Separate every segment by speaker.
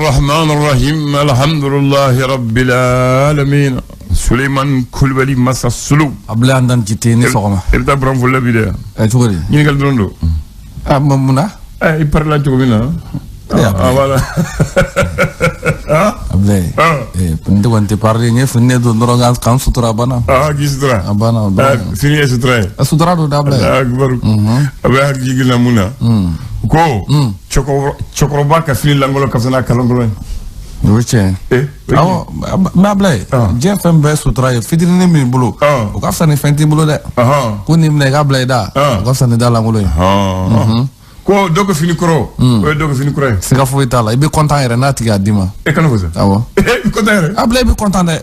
Speaker 1: الرحمن الرحيم الحمد لله رب العالمين Suleiman Kulibali Masa Sulu.
Speaker 2: Abdoulaye Andan Jite ni sɔgɔma.
Speaker 1: E bɛ taa buran foli la bi dɛ.
Speaker 2: Ɛ cogo di?
Speaker 1: Ɲininkali dɔrɔn don.
Speaker 2: Ah mun na?
Speaker 1: Ɛ i parila cogo min na. Ah voilà.
Speaker 2: Abdoulaye. Ne kɔni tɛ parler n ye fini de don dɔrɔn k'an sutura a banna.
Speaker 1: Ah k'i sutura.
Speaker 2: A banna o dɔrɔn.
Speaker 1: Fini ye sutura ye.
Speaker 2: A sutura don dɛ Abdoulaye.
Speaker 1: Akibaru. A bɛ hakili jigin na mun na? Ko cɛkɔrɔba ka fini lankolon ka fisa n'a kalankolon ye.
Speaker 2: O ye tiɲɛ ye. Awɔ mais Abdoulaye. Diɲɛ fɛn bɛɛ sutura ye fitinin min bolo. O ka fisa ni fɛn t'i bolo dɛ. Ko nin minɛ i k'a bila i da. O ka fisa ni da lankolon ye.
Speaker 1: Ko dɔ ko fini kɔrɔ. O ye dɔ ko fini kura ye.
Speaker 2: Siga foyi t'a la i bɛ content yɛrɛ n'a tigi y'a d'i ma.
Speaker 1: E kana fɔ sa.
Speaker 2: Awɔ.
Speaker 1: E bɛ content yɛrɛ.
Speaker 2: Abdoulaye i bɛ content dɛ.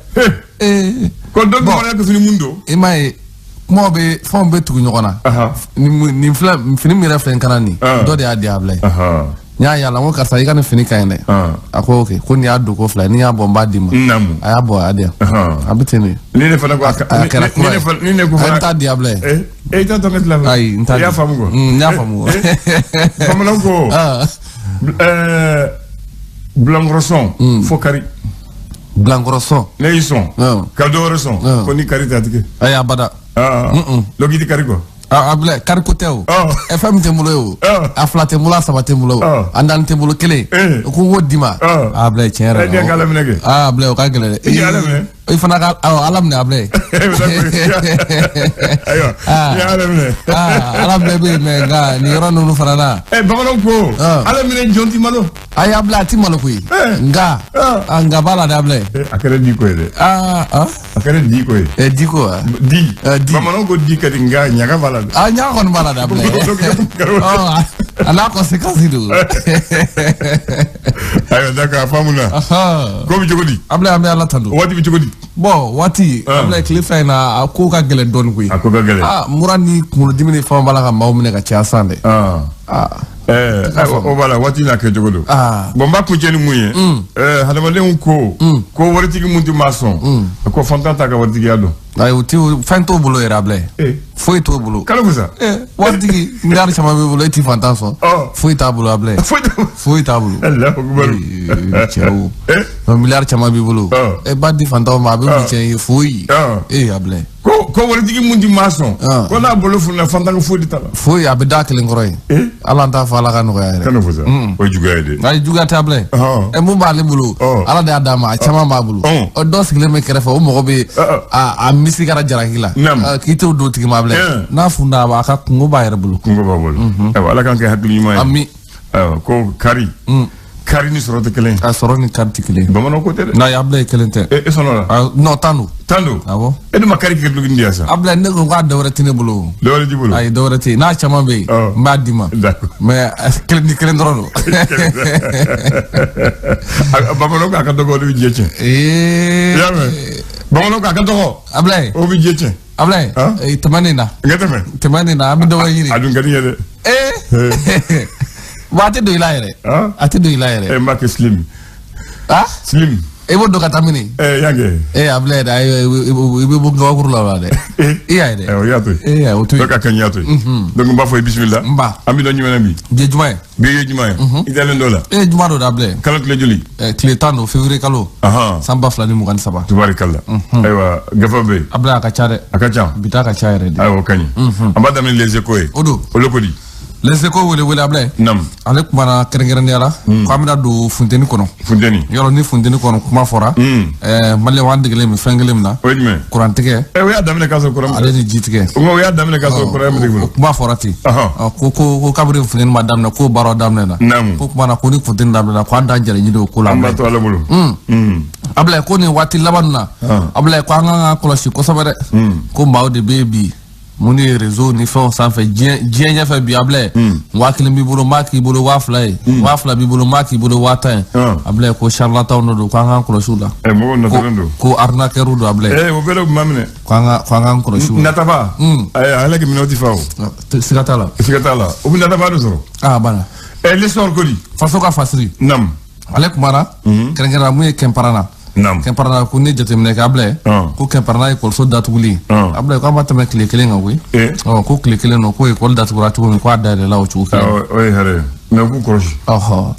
Speaker 1: Ko dɔ ko fini mun don.
Speaker 2: I m'a ye kumaw bɛ fɛnw bɛ tugu ɲɔgɔn na. Nin filɛ fini min yɛrɛ filɛ n kana nin. Dɔ de y'a di Abdoulaye. N y'a yala n ko karisa i ka nin fini ka ɲi dɛ. A ko ok ko nin y'a don ko fila ye ni y'a bɔ n b'a d'i ma.
Speaker 1: Naamu.
Speaker 2: A y'a bɔ a y'a di yan. A bɛ ten de.
Speaker 1: Ni ne fana ko a
Speaker 2: kɛra kura ye.
Speaker 1: Ni ne ko fana.
Speaker 2: A n t'a di Abdoulaye.
Speaker 1: E t'a tɔ kɛ tila fɛ.
Speaker 2: Ayi n t'a di.
Speaker 1: I y'a faamu quoi.
Speaker 2: N y'a faamu.
Speaker 1: Bamananw ko. Bilankɔrɔsɔn fo kari.
Speaker 2: Bilankɔrɔsɔn.
Speaker 1: Ne y'i sɔn. Ka dɔ wɛrɛ sɔn. Ko ni kari tɛ a ti kɛ.
Speaker 2: Ayi abada.
Speaker 1: Donc i tɛ kari quoi.
Speaker 2: Abdoulaye kari ko tɛ o. Ɛ fɛn min tɛ n bolo ye o. A fila tɛ n bolo a saba tɛ n bolo o. A naani tɛ n bolo kelen. O ko n k'o d'i ma. Abdoulaye tiɲɛ yɛrɛ la.
Speaker 1: E den k'ala minɛ kɛ.
Speaker 2: Abdoulaye o ka gɛlɛn dɛ.
Speaker 1: I k'ala minɛ.
Speaker 2: I fana ka awɔ ala minɛ Abdoulaye.
Speaker 1: Ayiwa i y'ala minɛ.
Speaker 2: Ala minɛ bɛ yen mais nka nin yɔrɔ ninnu fana na.
Speaker 1: Ɛ bamananw ko. Ala minɛ jɔn ti malo.
Speaker 2: Ayi Abdoulaye a ti malo koyi. Nka nka b'a la dɛ Abdoulaye.
Speaker 1: A kɛra di ko ye dɛ. A kɛra di ko ye.
Speaker 2: Di ko wa.
Speaker 1: Di. Bamananw ko di ka di nka ɲaga b'a la dɛ.
Speaker 2: Ɲaga kɔni b'a la dɛ Abdoulaye. A n'a conséquence don.
Speaker 1: Ayiwa d'accord a faamuna. Ko bɛ cogo di.
Speaker 2: Abdoulaye an bɛ Ala tanu.
Speaker 1: Waati bɛ cogo di.
Speaker 2: Bon waati Abdoulaye tile fila in na a ko ka gɛlɛn dɔɔnin koyi.
Speaker 1: A ko ka gɛlɛn.
Speaker 2: Mura ni kunkolodimi ni fɛnw b'a la ka maaw minɛ ka caya sisan dɛ.
Speaker 1: O b'a la waati n'a kɛ cogo don. Bon n b'a kuncɛ ni mun ye. Hadamadenw ko. Ko waritigi mun tɛ maa sɔn. Ko fantan t'a ka waritigiya dɔn.
Speaker 2: Ayi o ti fɛn t'o bolo yɛrɛ Abdoulaye. Foyi t'o bolo.
Speaker 1: Kalo ko sa.
Speaker 2: Waritigi miliyari caman b'i bolo e ti fantan sɔn. Foyi t'a bolo Abdoulaye. Foyi t'a bolo.
Speaker 1: Alahu akibaru.
Speaker 2: Cɛw. Miliyari caman b'i bolo. E b'a di fantanw ma a bɛ wuli cɛ ye foyi. Abdoulaye.
Speaker 1: Ko waritigi mun ti maa sɔn. Ko n'a bolo fununa fantan ko foyi t'a la.
Speaker 2: Foyi a bɛ da kelen kɔrɔ ye. Ala t'a fɔ Ala ka nɔgɔya yɛrɛ.
Speaker 1: Kana fɔ sa. O ye juguya ye dɛ.
Speaker 2: Ayi juguya tɛ Abdoulaye. Mun b'ale bolo. Ala de y'a d'a ma a caman b'a bolo. Dɔ sigilen bɛ kɛrɛfɛ o mɔgɔ bɛ a misi kɛra jalaki la. K'i t'o don tigi ma Abdoulaye. N'a funna a ka kungo b'a yɛrɛ bolo.
Speaker 1: Kungo b'a bolo. Ayiwa Ala k'an kɛ hakili ɲuman ye.
Speaker 2: Ami.
Speaker 1: Ayiwa ko kari. Kari ni sɔrɔ tɛ kelen ye.
Speaker 2: A sɔrɔ ni kari tɛ kelen ye.
Speaker 1: Bamananw ko tɛ dɛ.
Speaker 2: N'ayi Abdoulaye kelen tɛ.
Speaker 1: E sɔnna o la.
Speaker 2: Non tan don.
Speaker 1: Tan don.
Speaker 2: Awɔ.
Speaker 1: E dun ma kari kɛ dulɔki di yan sa.
Speaker 2: Abdoulaye ne ko k'a dɔ wɛrɛ tɛ ne bolo.
Speaker 1: Dɔ wɛrɛ t'i bolo.
Speaker 2: Ayi dɔ wɛrɛ tɛ yen n'a caman bɛ yen. N b'a d'i ma.
Speaker 1: D'accord.
Speaker 2: Mais kelen ni kelen dɔrɔn don.
Speaker 1: Bamananw ko a ka dɔgɔ o de bɛ diɲɛ tiɲɛ. I y'a mɛn. Bamananw ko a ka dɔgɔ.
Speaker 2: Abdoulaye.
Speaker 1: O bɛ diɲɛ tiɲɛ.
Speaker 2: Abdoulaye. Tɛmɛ nin na.
Speaker 1: N ka tɛmɛ.
Speaker 2: Tɛmɛ nin na an bɛ dɔ wɛrɛ ɲini.
Speaker 1: A dun ka di n ye dɛ.
Speaker 2: Bon a tɛ don i la yɛrɛ. A tɛ don i la yɛrɛ.
Speaker 1: N b'a kɛ slim. Slim.
Speaker 2: E b'o don ka taa mini.
Speaker 1: Yan kɛ.
Speaker 2: Abdoulaye dɛ i bɛ bɔ gabakuru la o la dɛ. I y'a ye dɛ.
Speaker 1: O y'a to yen.
Speaker 2: O to yen.
Speaker 1: Donc a ka ɲi y'a to yen. Donc n b'a fɔ i bisimila.
Speaker 2: N ba.
Speaker 1: An bɛ dɔn jumɛn na bi.
Speaker 2: Bi ye juma ye.
Speaker 1: Bi ye juma ye. I dalen dɔ la.
Speaker 2: Juma don dɛ Abdoulaye.
Speaker 1: Kalo tile joli.
Speaker 2: Tile 10 don février kalo. San 2023.
Speaker 1: Tubaarikala. Ayiwa gafe bɛ yen.
Speaker 2: Abdoulaye a ka ca dɛ.
Speaker 1: A ka ca.
Speaker 2: Bi ta ka ca yɛrɛ de.
Speaker 1: Ayiwa o ka ɲi. An b'a daminɛ Les Échos ye.
Speaker 2: O don.
Speaker 1: Olu ko di.
Speaker 2: Les Échos wele wele Abdoulaye.
Speaker 1: Naamu.
Speaker 2: Ale kumana kɛrɛnkɛrɛnnenya la. K'an bɛna don funteni kɔnɔ.
Speaker 1: Funteni.
Speaker 2: Yɔrɔ ni funteni kɔnɔ kuma fɔra. Maliyɛnw an degelen bɛ fɛn kelen min na.
Speaker 1: O ye jumɛn?
Speaker 2: Kurantigɛ.
Speaker 1: O y'a daminɛ k'a sɔrɔ kuran.
Speaker 2: Ale ni jitigɛ.
Speaker 1: O y'a daminɛ k'a sɔrɔ kuran bɛ bolo.
Speaker 2: O kuma fɔra ten. Ko kabini funteni ma daminɛ k'o baaraw daminɛ na.
Speaker 1: Naamu.
Speaker 2: Ko kumana ko ni funteni daminɛna ko an t'an jɛrɛ ɲini o ko la.
Speaker 1: An b'a to Ala bolo.
Speaker 2: Abdoulaye ko nin waati laban ninnu na. Abdoulaye ko an kan ka kɔlɔsi kosɛbɛ dɛ. Ko maaw de bɛ yen bi. Mun ye réseau ni fɛnw sanfɛ diɲɛ ɲɛfɛ bi Abdoulaye 1000 b'i bolo n b'a k'i bolo 2000 ye 2000 b'i bolo n b'a k'i bolo 10,000 ye Abdoulaye ko charlatanw de don k'an k'an kɔlɔsi u la.
Speaker 1: Mɔgɔw natalen don.
Speaker 2: Ko arnaqueurs don Abdoulaye.
Speaker 1: O bɛɛ de tun b'a minɛ.
Speaker 2: K'an k'an kɔlɔsi u la.
Speaker 1: Nataba. Ala k'i minɛ o ti fa o.
Speaker 2: Siga t'a la.
Speaker 1: Siga t'a la o bɛ nataba de sɔrɔ.
Speaker 2: A banna.
Speaker 1: L'histoire ko di.
Speaker 2: Faso ka fasiri.
Speaker 1: Naamu.
Speaker 2: Ale kumana. Kɛrɛnkɛrɛnnenya mun ye Kɛnparana.
Speaker 1: Naam.
Speaker 2: Kɛnparana ko ne jateminɛ kɛ Abdoulaye. Ko Kɛnparana ekɔliso datuguli. Abdoulaye ko an ma tɛmɛ tile kelen kan koyi. Ko tile kelen don ko ekɔli datugura cogo min ko a dayɛlɛla o cogo kelen.
Speaker 1: O ye hɛrɛ ye. Mais k'u kɔlɔsi.
Speaker 2: Ɔhɔ,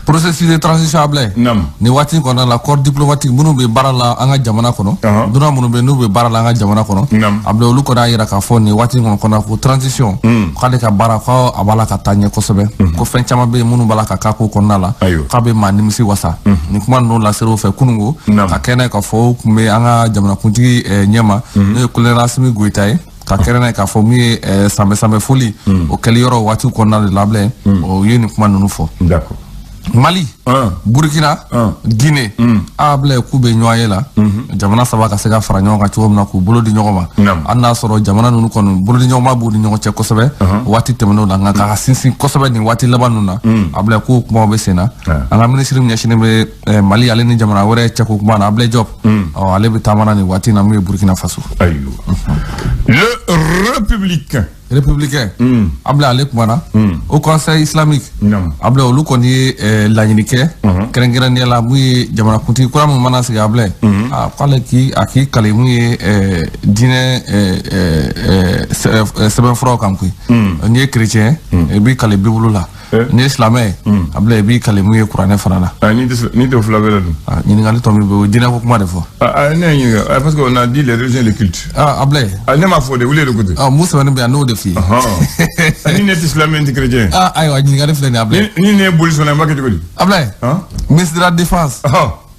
Speaker 2: processus de transition, Ablaye.
Speaker 1: Naam.
Speaker 2: Nin waati in kɔnɔna la, corps diplomatique minnu bɛ baara la an ka jamana kɔnɔ, dunan minnu bɛ n'u bɛ baara la an ka jamana kɔnɔ.
Speaker 1: Naam.
Speaker 2: Ablaye, olu kɔni y'a yira k'a fɔ nin waati in kɔnɔ kɔnɔ ko transition, k'ale ka baara ko a b'a la ka taa ɲɛ kosɛbɛ, ko fɛn caman bɛ yen minnu b'a la ka k'a ko kɔnɔna la, k'a bɛ maa nimisi wasa. Nin kuma ninnu lasera o fɛ kununko, ka kɛ n'a ye k'a fɔ o tun bɛ an ka jamanakuntigi ɲɛma, n'o ye colonel Assimi Goïta ye, ka kɛrɛn n'a ye k'a fɔ min ye sanbɛ sanbɛ foli o kɛli yɔrɔ waati kɔnɔna de la, Ablaye, o ye nin kuma ninnu fɔ.
Speaker 1: D'accord.
Speaker 2: Mali, Burkina, Guinée, a Ablaye, k'u bɛ ɲɔgɔn ye la, jamana saba ka se ka fara ɲɔgɔn kan cogo min na k'u bolo di ɲɔgɔn ma. Hali n'a sɔrɔ jamana ninnu kɔni bolo di ɲɔgɔn ma b'u ni ɲɔgɔn cɛ kosɛbɛ waati tɛmɛnenw na, nka ka sinsin kosɛbɛ nin waati laban ninnu na, Ablaye, k'o kumaw bɛ sen na. An ka minisiri min ɲɛsinnen bɛ Mali ale ni jamana wɛrɛ cɛko kuma na, Ablaye Diop, ɔ ale bɛ taama na nin waati in na min ye Burkina Faso.
Speaker 1: Ayiwa, Le Républicain.
Speaker 2: Républicain, Ablaye, ale kumana au Conseil islamique. Ablaye, olu kɔni ye laɲini kɛ kɛrɛnkɛrɛnnenya la mun ye jamanakuntigi kura min mana sigi, Ablaye, a k'ale k'i a k'i kale mun ye diinɛ sɛbɛnfuraw kan koyi. N'i ye chrétien, i b'i kale Bibulu la. N'i ye silamɛ ye, Ablaye, i b'i kale mun ye kuranɛ fana la.
Speaker 1: Ni tɛ fila bɛɛ la dun.
Speaker 2: Ɲininkali tɔ min bɛ yen, o ye diinɛ ko kuma de fɔ.
Speaker 1: Ne y'a ɲininka parce que on a dit les religions, les cultes.
Speaker 2: Ah, Ablaye.
Speaker 1: Ne m'a fɔ de, wuli de ko ten.
Speaker 2: Mun sɛbɛnnen bɛ yan, n'o de f'i ye.
Speaker 1: Ni ne tɛ silamɛ, n tɛ chrétien.
Speaker 2: Ah, ayiwa, ɲininkali filɛ nin ye, Ablaye.
Speaker 1: Ni ne ye boli sɔnna, n b'a kɛ cogo di?
Speaker 2: Ablaye, ministre de la Défense,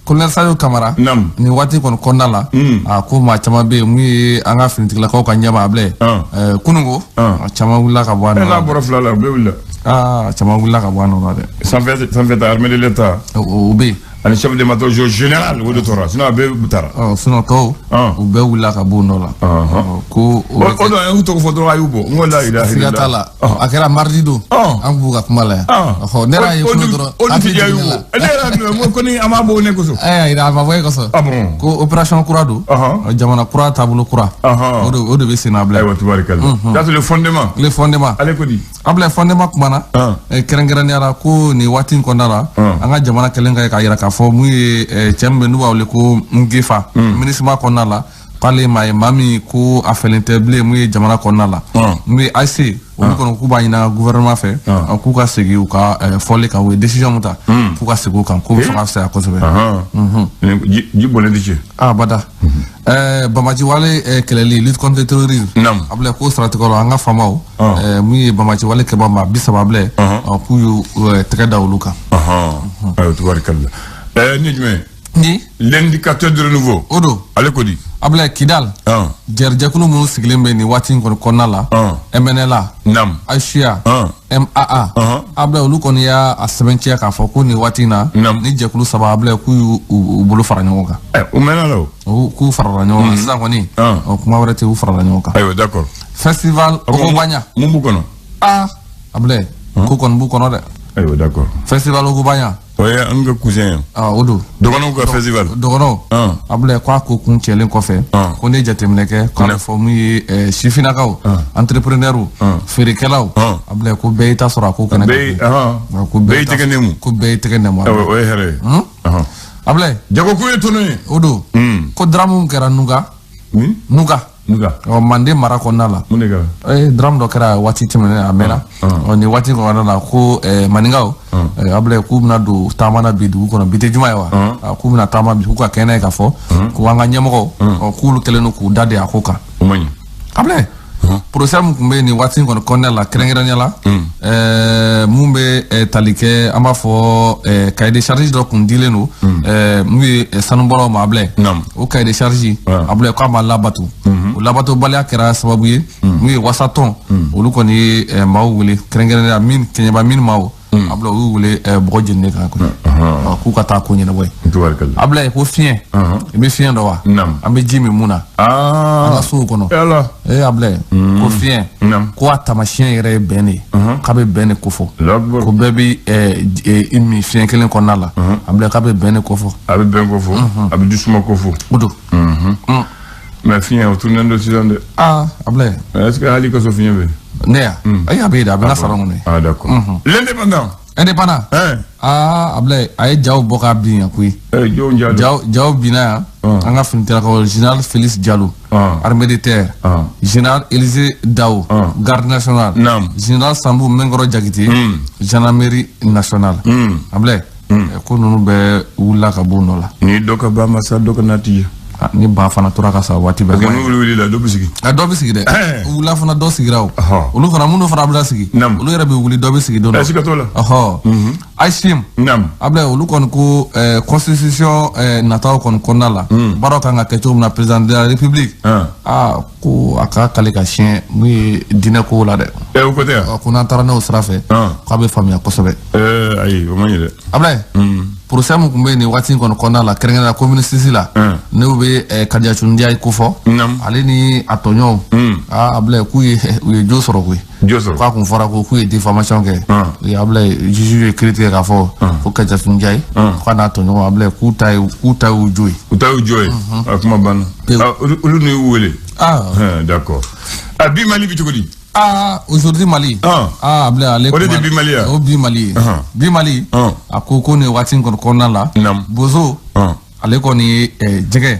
Speaker 2: colonel Sadio Camara, nin waati kɔni kɔnɔna la, a ko maa caman bɛ yen mun ye an ka finitigilakaw ka ɲɛma, Ablaye, kununko a caman wulila ka bɔ a nɔ la.
Speaker 1: N'a bɔra fila la, u bɛɛ wulila.
Speaker 2: Aa, caman wulila ka bɔ a nɔ la dɛ.
Speaker 1: Sanfɛ ta, armée de l'État.
Speaker 2: O bɛ yen.
Speaker 1: Ani chef d'état-major général, o de tora, sinon a bɛɛ taara.
Speaker 2: Ɔ, sinon tɔw, u bɛɛ wulila ka bɔ u nɔ la. Ko
Speaker 1: o don an y'u tɔgɔ fɔ dɔrɔn, a y'u bɔ, n ko la ilaha
Speaker 2: siga t'a la, a kɛra mardi don, an b'u ka kuma la yan. Ɔhɔ, ne yɛrɛ ye kunu dɔrɔn.
Speaker 1: O dun tɛ diya y'u bɔ, ne yɛrɛ n ko ko ni an m'a bɔ ne kosɔn.
Speaker 2: Ayi, a ma bɔ e kosɔn.
Speaker 1: Ah bon.
Speaker 2: Ko opération kura don. Jamana kura, taabolo kura. O de bɛ sen na, Ablaye.
Speaker 1: Ayiwa, tubarikala. Ça, c'est Le Fondement.
Speaker 2: Le Fondement.
Speaker 1: Ale ko di?
Speaker 2: Ablaye, Fondement kumana kɛrɛnkɛrɛnnenya la ko nin waati in kɔnɔna la, an ka jamana kɛlen ka yira k'a fɔ mun ye cɛ min bɛ n'u b'a wele ko Ngefa, MINUSMA kɔnɔna la, k'ale maa ye maa min ko a fɛlen tɛ bilen mun ye jamana kɔnɔna la, mun ye AEC, olu kɔni k'u b'a ɲini gouvernement fɛ k'u ka segin u ka fɔli kan, u ye décision min ta, k'u ka segin o kan, k'u bɛ fɛ ka fisaya kosɛbɛ.
Speaker 1: Ji bɔlen tɛ tiɲɛ.
Speaker 2: Ah, bada. Bamaci wale kɛlɛli, lutte contre le terrorisme. Ablaye, k'o siratigɛ la, an ka faamaw mun ye bamaci wale kɛba maa 30, Ablaye, k'u y'u tɛgɛ da olu kan.
Speaker 1: Ayiwa, tubarikala. Ni jumɛn?
Speaker 2: Ni
Speaker 1: L'Indicateur du Renouveau.
Speaker 2: O don.
Speaker 1: Ale ko di?
Speaker 2: Ablaye, Kidal, jɛrɛjɛkulu minnu sigilen bɛ nin waati in kɔni kɔnɔna la, MNLA, HUA, MAA, Ablaye, olu kɔni y'a sɛbɛntiya k'a fɔ ko nin waati in na, ni jɛkulu saba, Ablaye, k'u y'u bolo fara ɲɔgɔn kan.
Speaker 1: U mɛnna la o.
Speaker 2: K'u farala ɲɔgɔn kan sisan kɔni, kuma wɛrɛ tɛ, u farala ɲɔgɔn kan.
Speaker 1: Ayiwa, d'accord.
Speaker 2: Festival Ogobanya.
Speaker 1: Mun b'u kɔnɔ?
Speaker 2: Aa, Ablaye, ko kɔni b'u kɔnɔ dɛ.
Speaker 1: Ayiwa, d'accord.
Speaker 2: Festival Ogobanya.
Speaker 1: O ye an ka cousin ye.
Speaker 2: Ah, o don.
Speaker 1: Dɔgɔnɔw ka festival.
Speaker 2: Dɔgɔnɔw. Ablaye, k'a ko kun cɛlen kɔfɛ, ko ne ye jateminɛ kɛ k'a bɛ fɔ mun ye sifinnakaw, entrepreneurs, feerekɛlaw, Ablaye, ko bɛɛ y'i ta sɔrɔ a ko kɛnɛ
Speaker 1: kan. Ko bɛɛ y'i tɛgɛ nɛmu.
Speaker 2: Ko bɛɛ y'i tɛgɛ nɛmu.
Speaker 1: O ye hɛrɛ ye.
Speaker 2: Ablaye.
Speaker 1: Jagokun ye tɔnɔ ye.
Speaker 2: O don. Ko drame kɛra Nuga. Nuga.
Speaker 1: Nuga.
Speaker 2: Ɔ, Manden mara kɔnɔna la.
Speaker 1: Mun de kɛra?
Speaker 2: Drame dɔ kɛra waati tɛmɛnen, a mɛnna. Ɔ, nin waati kɔnɔna la, ko maninkaw, Ablaye, k'u bɛna don taama na bi dugu kɔnɔ, bi tɛ juma ye wa? K'u bɛna taama bi, k'u ka kɛnɛ k'a fɔ ko an ka ɲɛmɔgɔw, k'olu kɛlen don k'u da de a ko kan.
Speaker 1: O man ɲi.
Speaker 2: Ablaye, procès min tun bɛ nin waati in kɔni kɔnɔna la, kɛrɛnkɛrɛnnenya la, mun bɛ tali kɛ, an b'a fɔ cahier de charge dɔ tun dilen don mun ye sanubɔlaw ma, Ablaye, o cahier de charge, Ablaye, k'a ma labato, o labatobaliya kɛra sababu ye mun ye wasatɔn, olu kɔni ye maaw wele, kɛrɛnkɛrɛnnenya min Kɛɲɛba min maaw, Ablaye, u y'u wele bɔgɔ jeninen kan koyi, k'u ka taa ko ɲɛnabɔ ye. Ablaye, ko fiɲɛ, i bɛ fiɲɛ dɔn wa? An bɛ ji min mun na an ka sow kɔnɔ. Ee, Ablaye, ko fiɲɛ, ko a taamasiyɛn yɛrɛ ye bɛn de ye, k'a bɛ bɛn de kofɔ, ko bɛɛ bɛ i min fiɲɛ kelen kɔnɔna la, Ablaye, k'a bɛ bɛn de kofɔ.
Speaker 1: A bɛ bɛn kofɔ, a bɛ dusuma kofɔ.
Speaker 2: O don.
Speaker 1: Mais fiɲɛ o tununnen don sisan dɛ.
Speaker 2: Aa, Ablaye.
Speaker 1: Est-ce que hali kaso fiɲɛ bɛ?
Speaker 2: Ne ya? Ayi, a bɛ yen dɛ, a bɛ n ka salon kɔnɔ yen.
Speaker 1: Ah, d'accord. L'Indépendant.
Speaker 2: Indépendant. Aa, Ablaye, a ye jaw bɔ k'a bin yan koyi.
Speaker 1: Jɔn ja
Speaker 2: don. Jaw binna yan. An ka finitigilakaw général Félix Diallo, armée de terre, général Élisée Dao, garde nationale, général Sambou Mengoro Diakité, gendarmerie nationale. Ablaye, ko ninnu bɛɛ wulila ka b'u nɔ la.
Speaker 1: Ni dɔ ka ba ma sa, dɔ ka na ti.
Speaker 2: Ni ba fana tora ka sa waati bɛɛ.
Speaker 1: Parce que n'olu wulila, dɔ bɛ sigi.
Speaker 2: Dɔ bɛ sigi dɛ. Wula fana dɔ sigira o. Olu fana minnu fana bɛna sigi. Olu yɛrɛ bɛ wuli, dɔ bɛ sigi don dɔ.
Speaker 1: Siga t'o la.
Speaker 2: AICIM. Ablaye, olu kɔni ko constitution nataw kɔni kɔnɔna la. Baaraw kan ka kɛ cogo min na, président de la république. Ko a ka kale ka siɲɛ mun ye diinɛ kow la dɛ.
Speaker 1: O ko tɛ yan.
Speaker 2: Ko n'an taara n'o sira fɛ. K'a bɛ faamuya kosɛbɛ.
Speaker 1: Ayi, o man ɲi dɛ.
Speaker 2: Ablaye. Procès mun tun bɛ yen nin waati in kɔni kɔnɔna la, kɛrɛnkɛrɛnnenya la commune 6 la, n'o bɛ Kadiatou Ndiaye ko fɔ, ale ni a tɔɲɔgɔnw, Ablaye, k'u ye u ye jo sɔrɔ koyi.
Speaker 1: Jo sɔrɔ.
Speaker 2: K'a kun fɔra ko k'u ye diffamation kɛ. Ablaye, juge ye kiiri tigɛ k'a fɔ ko Kadiatou Ndiaye k'a n'a tɔɲɔgɔnw, Ablaye, k'u ta y'u jo ye.
Speaker 1: U ta y'u jo ye. A kuma banna. Olu n'u y'u wele. D'accord. Bi Mali bi cogo di?
Speaker 2: Aujourd'hui Mali. Ablaye, ale.
Speaker 1: O de bi Mali ya.
Speaker 2: O bi Mali ye. Bi Mali. A ko ko nin waati in kɔni kɔnɔna la. Bozo. Ale kɔni ye jɛgɛ.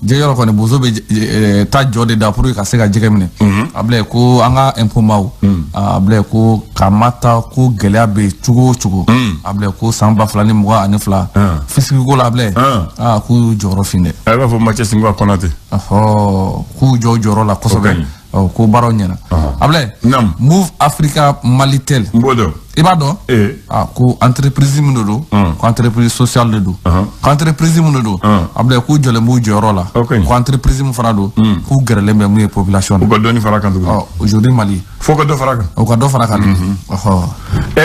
Speaker 2: Jɛgɛ yɔrɔ kɔni bozo bɛ taa jɔ de da pour que ka se ka jɛgɛ minɛ. Ablaye, ko an ka impôt maaw. Ablaye, ko k'a ma taa ko gɛlɛya bɛ yen cogo o cogo. Ablaye, ko san 2022. Fisiki ko la, Ablaye. K'u y'u jɔyɔrɔ fin dɛ.
Speaker 1: A b'a fɔ Mathias Ngwa Konate.
Speaker 2: K'u jɔ u jɔyɔrɔ la kosɛbɛ. Ko baaraw ɲɛna. Ablaye, Move Africa Malitel.
Speaker 1: N b'o dɔn.
Speaker 2: I b'a dɔn? Ko entreprise min de don, ko entreprise sociale de don, ko entreprise min de don, Ablaye, k'u jɔlen b'u jɔyɔrɔ la, ko entreprise min fana don, k'u gɛrɛlen bɛ mun ye population na.
Speaker 1: U ka dɔɔni fara kan tuguni.
Speaker 2: Aujourd'hui Mali.
Speaker 1: Fo ka dɔ fara kan.
Speaker 2: U ka dɔ fara kan.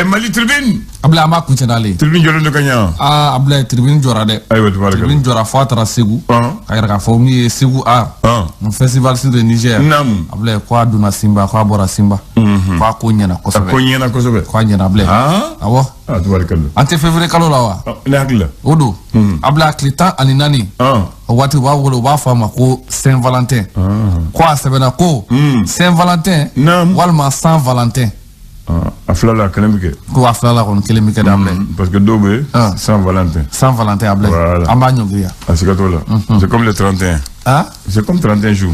Speaker 1: Mali Tribune.
Speaker 2: Ablaye, an b'a kuncɛ n'ale ye.
Speaker 1: Tribune jɔlen don ka ɲɛ.
Speaker 2: Ablaye, Tribune jɔra dɛ.
Speaker 1: Ayiwa, tabarikala.
Speaker 2: Tribune jɔra fo a taara Segu. Ka yira k'a fɔ min ye Segu Art. Un festival sur le Niger. Ablaye, ko a donna Simba, ko a bɔra Simba. Ko a ko ɲɛna kosɛbɛ.
Speaker 1: A ko ɲɛna kosɛbɛ.
Speaker 2: Ko a ɲɛna, Ablaye. Awɔ.
Speaker 1: Tabarikala.
Speaker 2: An tɛ février kalo la wa?
Speaker 1: Ne hakili la.
Speaker 2: O don. Ablaye, tile 14. O waati u b'a wele, u b'a fɔ a ma ko Saint Valentin. Ko a sɛbɛnna ko Saint Valentin. Walima Saint Valentin.
Speaker 1: A fila la kelen bɛ kɛ.
Speaker 2: Ko a fila la kɔni kelen bɛ kɛ dɛ, Ablaye.
Speaker 1: Parce que dɔw bɛ Saint Valentin.
Speaker 2: Saint Valentin, Ablaye. An b'a ɲɔngiri yan.
Speaker 1: A siga t'o la. C'est comme le 31. C'est comme 31 jours.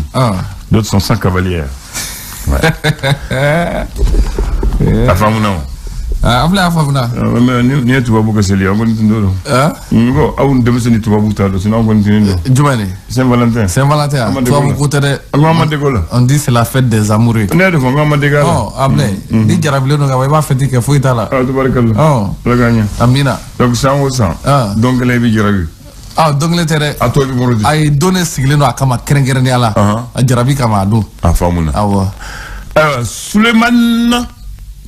Speaker 1: D'autres sont sans cavalière. A faamuna o.
Speaker 2: Ablaye, a faamuna.
Speaker 1: Nin ye tubabu ka seli ye, an kɔni tun t'o dɔn. N ko aw denmisɛnnin tubabu t'a dɔn, sinon an kɔni tun t'o dɔn.
Speaker 2: Jumɛn de?
Speaker 1: Saint Valentin.
Speaker 2: Saint Valentin, tubabu ko tɛ dɛ.
Speaker 1: An ko an ma dege o la.
Speaker 2: On dit c'est la fête des amoureux.
Speaker 1: Ne y'a de fɔ, n ko an ma dege a la.
Speaker 2: Ablaye, ni jarabilen don ka ban, i b'a fête kɛ, foyi t'a la.
Speaker 1: Tabarikala. Ala k'an ɲɛ.
Speaker 2: Amina.
Speaker 1: Donc san o san. Don kelen i bɛ jarabi.
Speaker 2: Don kelen tɛ dɛ.
Speaker 1: A tɔ bɛ muru di.
Speaker 2: Ayi, don de sigilen don a kama kɛrɛnkɛrɛnnenya la. A jarabi kama a don.
Speaker 1: A faamuna.
Speaker 2: Awɔ.
Speaker 1: Ayiwa, Sulemani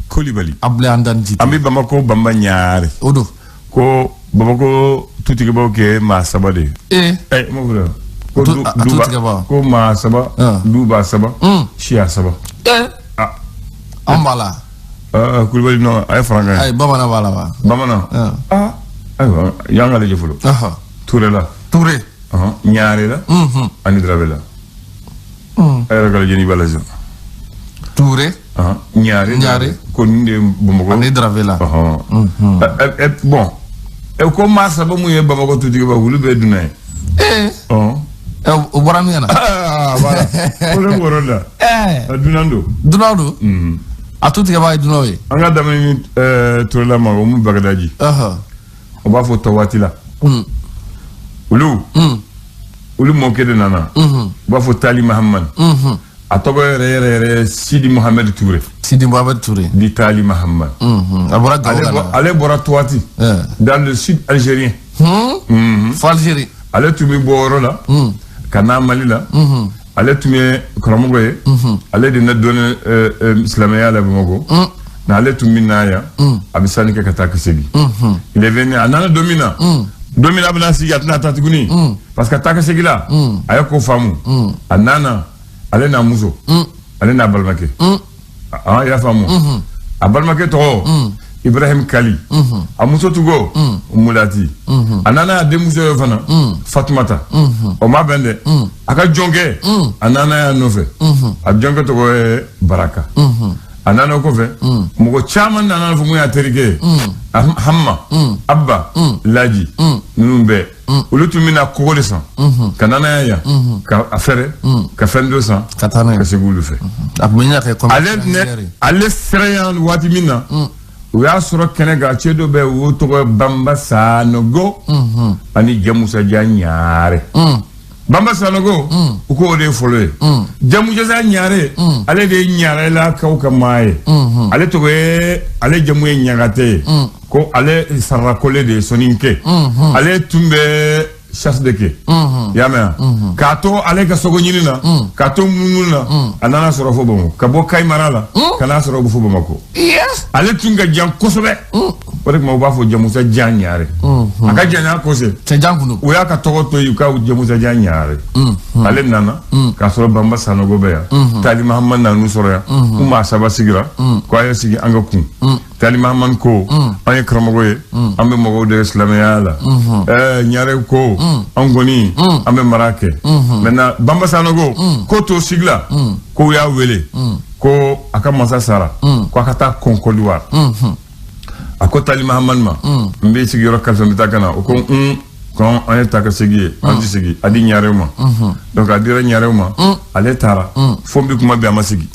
Speaker 1: Kulibali.
Speaker 2: Ablaye, an dan ji.
Speaker 1: An bɛ Bamako Banba ɲaare.
Speaker 2: O don.
Speaker 1: Ko Bamako tutigibaw kɛ maa saba de ye. Ma fɔ ko duba, ko maa saba, duba saba, siya saba.
Speaker 2: An b'a la.
Speaker 1: Kulibali non, a ye fara an kan.
Speaker 2: Ayi, bamanan b'a la wa?
Speaker 1: Bamanan. Ayiwa, y'an ka lajɛ fɔlɔ. Ture la.
Speaker 2: Ture.
Speaker 1: Ɲaare la. Ani Darabe la. A yɛrɛ ka lajɛ n'i b'a la sisan.
Speaker 2: Ture.
Speaker 1: Ɲaare.
Speaker 2: Ɲaare.
Speaker 1: Ko nin de ye Bamakɔ.
Speaker 2: Ani Darabe la.
Speaker 1: Bon, ko maa saba mun ye Bamakɔ tutigiba, olu bɛɛ dunan ye.
Speaker 2: O bɔra min na.
Speaker 1: Voilà. Problème bɔra o la. Dunan don.
Speaker 2: Dunan don. A tutigɛba ye dunanw ye.
Speaker 1: An ka daminɛ ni Turela ma, o mun Bagadaji. O b'a fɔ Tɔwaati la. Olu. Olu mɔkɛ de nana. U b'a fɔ Tali Mahamani. A tɔgɔ yɛrɛ yɛrɛ yɛrɛ Sidi Mohamed Touré.
Speaker 2: Sidi Mohamed Touré.
Speaker 1: Di Tali Mahamani.
Speaker 2: A bɔra Gawo ka na.
Speaker 1: Ale bɔra Touati. Dans le sud algérien.
Speaker 2: Fo Algérie.
Speaker 1: Ale tun bɛ bɔ yɔrɔ la. Ka na Mali la. Ale tun ye karamɔgɔ ye. Ale de na dɔɔni silamɛya la Bamakɔ. Nka ale tun bɛ na yan. A bɛ sanni kɛ ka taa ka segin. Il est venu, a nana don min na. Don min na a bɛna sigi, a tɛna taa tuguni. Parce que a taa ka segin la. A ye ko faamu. A nana. Ale n'a muso. Ale n'a balimakɛ. I y'a faamu. A balimakɛ tɔgɔ. Ibrahim Kali. A muso tɔgɔ. Mulati. A nana a denmuso ye fana. Fatumata. O ma bɛn dɛ. A ka jɔnkɛ. A nana y'a nɔfɛ. A jɔnkɛ tɔgɔ ye Baraka. A nana o kɔfɛ. Mɔgɔ caman nana fɔ mun y'a terikɛ ye. Hamma. Abba. Laji. Ninnu bɛɛ. Olu tun bɛna kogo de san ka na n'a ye yan ka a fɛrɛ ka fɛn dɔ san
Speaker 2: ka taa n'a ye
Speaker 1: ka segin olu fɛ.
Speaker 2: A tun bɛ ɲini ka kɛ
Speaker 1: ale ale sera yan waati min na, u y'a sɔrɔ kɛnɛ kan, cɛ dɔ bɛ yen, o tɔgɔ ye Banba Sanogo ani Jamusaja Ɲare. Banba Sanogo, u ko o de ye fɔlɔ ye. Jamusaja Ɲare, ale de ye Ɲarelakaw ka maa ye. Ale tɔgɔ ye, ale jamu ye Ɲagate ye. Ko ale sarakole de ye, soninke. Ale tun bɛ chasse de kɛ, i y'a mɛn wa? K'a to ale ka sogo ɲini na, k'a to munumunu na, a nana sɔrɔ fo Bamakɔ, ka bɔ Kayi mara la ka n'a sɔrɔ fo Bamakɔ. Ale tun ka jan kosɛbɛ, o de tuma u b'a fɔ Jamusaja Ɲare. A ka janya kosɛbɛ.
Speaker 2: Cɛ jan kun don.
Speaker 1: U y'a ka tɔgɔ to yen, u ka Jamusaja Ɲare. Ale nana k'a sɔrɔ Banba Sanogo bɛ yan, Tali Mahamad nan'u sɔrɔ yan. U maa saba sigira ko a ye sigi an ka kun. Tali Mahamad ko an ye karamɔgɔ ye, an bɛ mɔgɔw dege silamɛya la. Ɲare ko an kɔni an bɛ mara kɛ. Maintenant Banba Sanogo ko to sigi la, ko u y'a wele ko a ka masa sara, ko a ka taa Kɔnkɔdiwari. A ko Tali Mahamad ma, n bɛ sigiyɔrɔ kalifa, n bɛ taa ka na. O ko un, ko an ye taa ka segin ye, an tɛ segin. A di Ɲarew ma. Donc a dira Ɲarew ma, ale taara fo n bɛ kuma bi, a ma segin.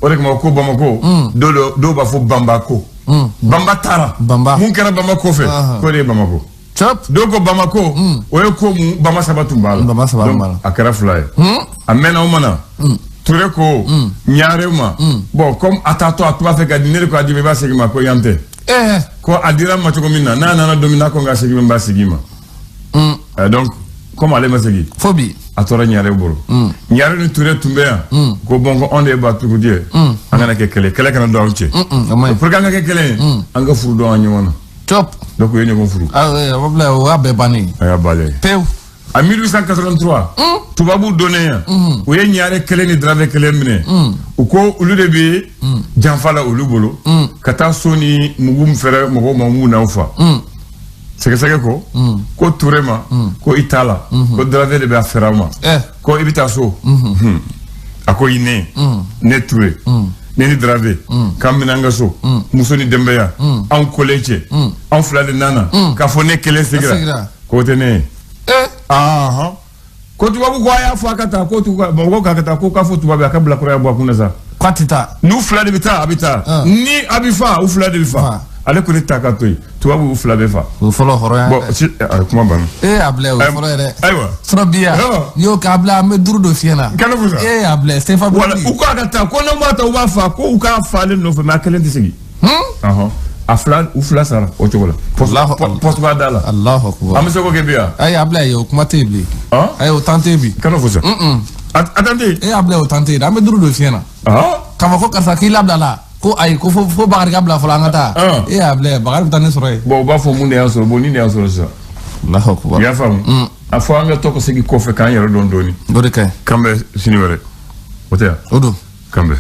Speaker 1: O de kama ko Bamakɔ, dɔw b'a fɔ Banbako. Banba taara.
Speaker 2: Banba.
Speaker 1: Mun kɛra Banba kɔfɛ, k'o de ye Bamakɔ. Dɔw ko Bamako, o ye ko mun, Bama saba tun b'a la.
Speaker 2: Bama saba tun b'a la.
Speaker 1: A kɛra fila ye. A mɛnna, o ma na. Ture ko Ɲare ma, bon, comme a taatɔ a tun b'a fɛ ka di ne de, ko a di ma, i b'a segin ma, ko yan tɛ. Ko a dira n ma cogo min na, n'a nana don min n'a ko n ka segin, n b'a segin ma. Donc comme ale ma segin,
Speaker 2: fo bi
Speaker 1: a tora Ɲare bolo. Ɲare ni Ture tun bɛ yan ko bon, ko anw de ye Batugudi ye, an kana kɛ kɛlɛ, kɛlɛ kana don anw cɛ. Pour que an ka kɛ kɛlɛ ye, an ka furu dɔn an ɲɔgɔn na. Donc u ye ɲɔgɔn furu.
Speaker 2: O y'a bɛɛ bannen ye.
Speaker 1: A y'a bannen ye.
Speaker 2: Pewu.
Speaker 1: En 1883, tubabuw donnen yan, u ye Ɲare kelen ni Dramɛ kelen minɛ. U ko olu de bɛ janfa la olu bolo ka taa so ni mugu fɛrɛ mɔgɔw ma mun n'aw fa. Sɛgɛsɛgɛ ko ko Ture ma ko i t'a la, ko Dramɛ de bɛ a fɛrɛ aw ma, ko i bɛ taa so. A ko i ne ne Ture, ne ni Dramɛ k'an bɛna an ka so, muso ni denbaya, anw kolen cɛ, anw fila de nana k'a fɔ ne kelen seginna, k'o tɛ ne ye. Ko tubabu ko a y'a fɔ a ka taa, ko mɔgɔw k'a ka taa, ko k'a fɔ tubabu a ka bila kɔrɔya bɔ a kunna sa.
Speaker 2: K'a tɛ taa.
Speaker 1: N'u fila de bɛ taa, a bɛ taa. Ni a bɛ fa, u fila de bɛ fa. Ale kɔni ta ka to yen, tubabu u fila bɛ fa.
Speaker 2: O fɔlɔ hɔrɔnya.
Speaker 1: Bon, si kuma banna.
Speaker 2: Ablaye, o fɔlɔ yɛrɛ.
Speaker 1: Ayiwa.
Speaker 2: Sɔrɔ bi yan. N'i y'o kɛ Ablaye, an bɛ 5 don fiɲɛ na.
Speaker 1: Kalo fusa.
Speaker 2: Ablaye, CFA.
Speaker 1: Wala u k'a ka taa, ko n'u m'a ta u b'a fa, ko u k'a fa ale nɔfɛ, mais a kelen tɛ segin. A fila, u fila sara o cogo la. Poste b'a da la.
Speaker 2: Alahu akubar.
Speaker 1: An bɛ se k'o kɛ bi yan.
Speaker 2: Ayi Ablaye, o kuma tɛ yen bilen. Ayi, o tan tɛ yen bi.
Speaker 1: Kalo fusa. A tan tɛ yen.
Speaker 2: Ablaye, o tan tɛ yen, an bɛ 5 don fiɲɛ na. K'a fɔ ko karisa k'i labila la. Ko ayi, ko fo Bakari ka bila fɔlɔ, an ka taa. Ablaye, Bakari bɛ taa ne sɔrɔ yen.
Speaker 1: Bon, u b'a fɔ mun de y'an sɔrɔ, bon, ni de y'an sɔrɔ sisan.
Speaker 2: Alahu akubar.
Speaker 1: I y'a faamu? A fɔ an ka to ka segin kɔfɛ k'an yɛrɛ dɔn dɔɔni.
Speaker 2: O de ka ɲi.
Speaker 1: K'an bɛ sini wɛrɛ. O tɛ yan?
Speaker 2: O don.
Speaker 1: K'an bɛn.